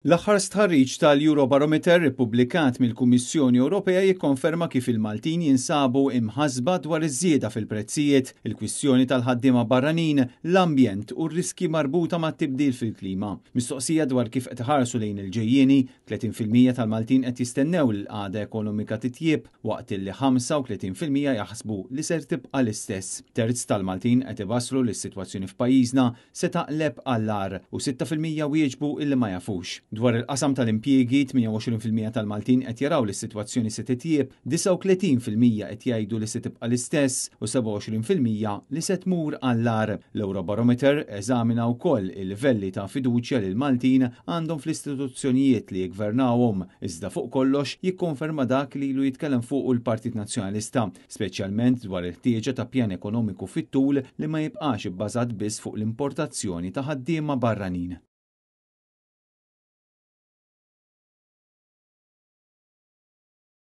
L-aħħar stħarriġ tal-Eurobarometer ippubblikat mill-Kummissjoni Ewropea jikkonferma kif il-Maltin jinsabu imħassba dwar iż-żieda fil-prezzijiet, il-kwistjoni tal-ħaddiema barranin, l-ambjent u r-riskji marbuta mat-tibdil fil-klima. Mistoqsija dwar kif qed iħarsu lejn il-ġejjieni, 30% tal-Maltin qed jistennew li l-qagħda ekonomika titjieb waqt li 35% jaħsbu li ser tibqa' l-istess. Terz tal-Maltin qed ibassru li s-sitwazzjoni f'pajjiżna se taqleb għall-agħar u 6% wieġbu illi ma jafux. Dwar il-qasam tal-impjiegi, 28% tal-Maltin qed jaraw li s-sitwazzjoni se titjieb, 39% qed jgħidu li se tibqa' l-istess u 27% li se tmur għall-agħar. L-Eurobarometer eżamina wkoll il-livelli ta' fiduċja li l-Maltin għandhom fl-istituzzjonijiet li jiggvernawhom, iżda fuq kollox jikkonferma dak li ilu jitkellem fuqu l-Partit Nazzjonalista, speċjalment dwar il-ħtieġa ta' pjan ekonomiku fit-tul li ma jibqax ibbażat biss fuq l-importazzjoni ta' ħaddiema barranin.